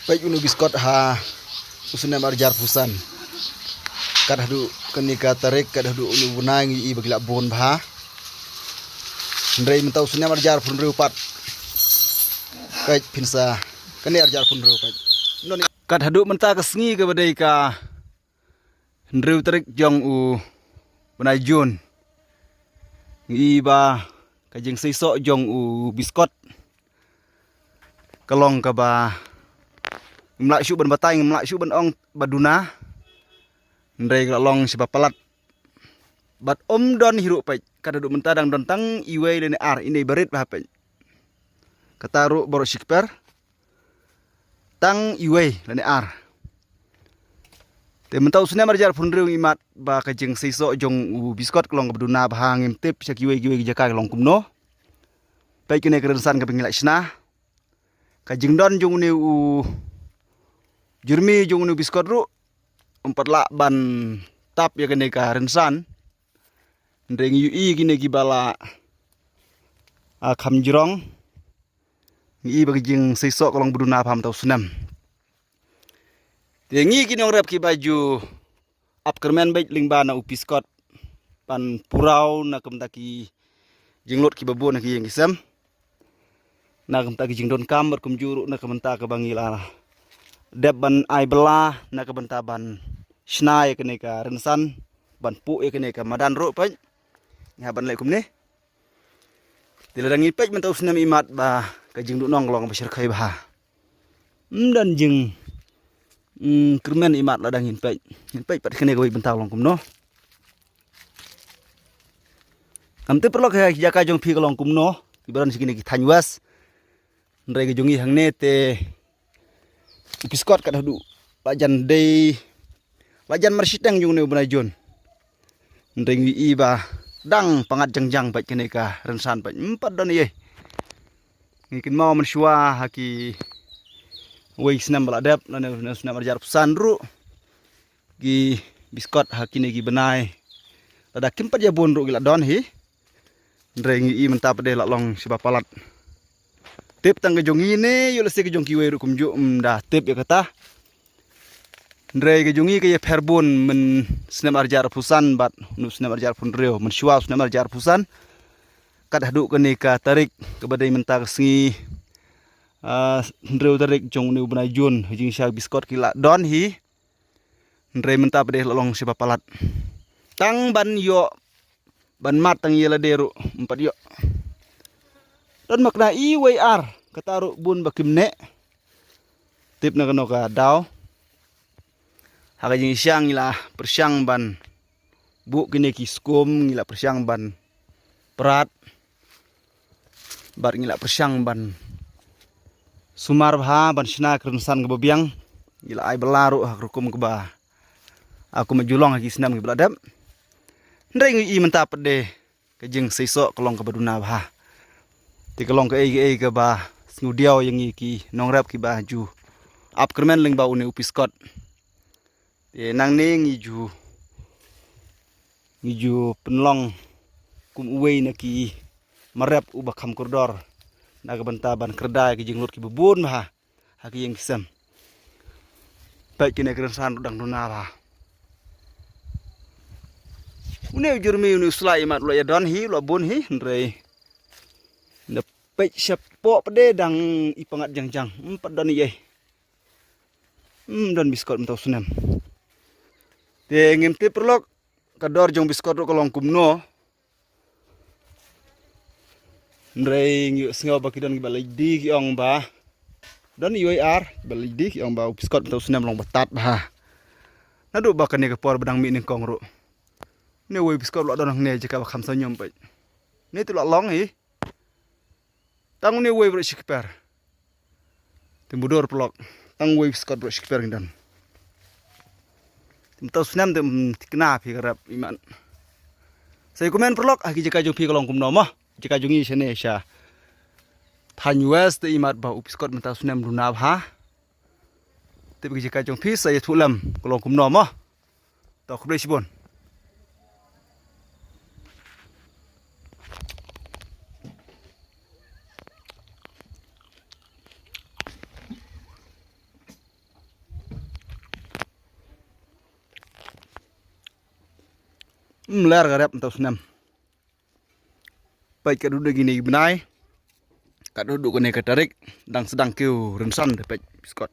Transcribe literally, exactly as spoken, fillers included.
Peit une u biskot ha u snem arhajar arphew san. Kat haduh kane ka tarik, kat haduh une u bnai ngi i ba ki la bun bha. Hynrei mynta u snem arhajar arphew hynriew pat. Peit phin sa kane arhajar arphew hynriew peit. Kat haduh mynta ka sngi kaba dei ka hynriew tarik jong u bnai Jun. Ngi i ba ka jingseisoh jong u biskot ka long kaba ngim lah shuh ban batai, ngim lah shuh ban ong ba duna. Hynrei ka la long shaba palat. Bad ym don hi ruh peit, kat haduh mynta dang don tang iwei lane ar, ine i barit bha peit. Kata ruh baroh shi kper. Tang iwei lane ar. Te mynta u snem arhajar arphew hynriew ngi mad ba ka jingseisoh jong u biskot ka long kaba duna bha, ngim tip sha kiwei kiwei ki jaka ka long kumno. Peit kane ka rynsan kaba ngi la shna. Ka jingdon jong une u jurmi jong une u biskot ruh ym pat lah ban tap ïa kane ka rynsan. Hynrei ngi ïohi kine kiba la, ah, kham jrong. Ngi i ba ka jingseisoh ka long ba duna bha mynta u snem. Te ngi ki nongrep kiba ju ap kyrmen beit lyngba na u biskot ban puraw na ka bynta ki jinglut kiba bun ha ki ïing ki sem, na ka bynta ki jingdonkam bad kumjuh ruh na ka bynta kaba ngi la dep ban ai bylla na ka bynta ban shna ïa kane ka rynsan, ban puh ïa kane ka madan ruh peit. Ngi hap ban leh kumne. Te lada ngin peit mynta u snem i mat ba ka jingduhnong ka long ba shyrkhei bha. Ym don jing, mm, kyrmen i mat lada ngin peit. Ngin peit pat kane kawei bynta ka long kumno. Ngam tip paralok ha ki jaka jong phi ka long kumno, kiba don sha kine ki thaiñ West. Hynrei ka jong ngi hangne te u Piskot kat haduh la jan dei, la jan marshiteng jong une u bnai Jun. Hynrei ngi i ba dang pyngngad jangjang pat kane ka rynsan pat ym pat don ei. Ngi kynmaw mynshuwa ha kiwei ki snem ba la dep, lane u snem arhajar arphew san ruh, ki Piskot ha kine ki bnai lada kim pat ïa bun ruh ki la don hi. Hynrei ngi i mynta pat de la long shiba palat. Tip tang ka jong ngi ne ïoh lehse ka jong kiwei ruh kumjuh ym da tip ïa kata. Hynrei ka jong ngi ka ïapher bun myn snem arhajar arphew san bad une u snem arhajar arphew hynriew, mynshuwa u snem arhajar arphew san kat haduh kane ka tarik kaba dei mynta ka sngi, ah, hynriew tarik jong une u bnai Jun, ha jingshisha Piskot ki la don hi. Hynrei mynta pat de la long shiba palat. Tang ban ïoh ban mat tang ïa lade ruh ym pat ïoh. Don ma kane iwei ar kata ruh bun ba kim neh. Tip na kano ka daw. Ha ka jingshisha ngi la pyrshang ban buh kine ki skum, ngi la pyrshang ban prat bad ngi la pyrshang ban sumar bha ban shna ka rynsan kaba biang. Ngi la ai bylla ruh ha ka rukom kaba, ah, kumba ju long ha ki snem kiba la dep. Hynrei ngi i mynta pat de ka jingseisoh ka long kaba duna bha. Te ka long kaei kaei kaba sngewdiaw ïa ngi ki nongrep kiba ju ap kyrmen lyngba une u Piskot. Te nangne ngi ju, ngi ju pynlong kum uwei na ki marep uba kham kordor na ka bynta ban kyrda ïa ki jinglut kiba bun bha ha ki ïing ki sem. Peit kine ki rynsan ruh dang duna bha. Une u jurmi une u sla i mat u la ïa don hi, u la bun hi, hynrei na peit shapoh pat de dang i pyngngad jangjang, ym pat don ei. Ym don Piskot mynta u snem. Te ngim tip paralok ka dor jong Piskot ruh ka long kumno. Hynrei ngi sngew ba ki don kiba la ïa die ki ong ba don iwei ar kiba la ïa die ki ong ba u Piskot mynta u snem long ba tad bha. Naduh ba kane ka por ba dang mih nyngkong ruh. Ne uwei Piskot u la don hangne jaka ba kham sngewbha peit. Ne te u la long hi. Tang une uwei baroh shi kper. Te mudui paralok. Tang uwei Piskot baroh shi kper ngi don. Te mynta u snem te, mm, thikna phi ka rep i mat. Sa ïa comment paralok ha ki jaka jong phi ka long kumno mo. Jaka jong ngi shane sha thaiñ West te i mat ba u Piskot mynta u snem duna bha. Tip ki jaka jong phi sa ïathuh lem ka long kumno mo. To khublei shibun. Mler ka rep nta u snem. Peit ka duh duh kine ki bnai. Ka duh duh kane ka tarik. Dang sdang kiew rynsan te peit biskot.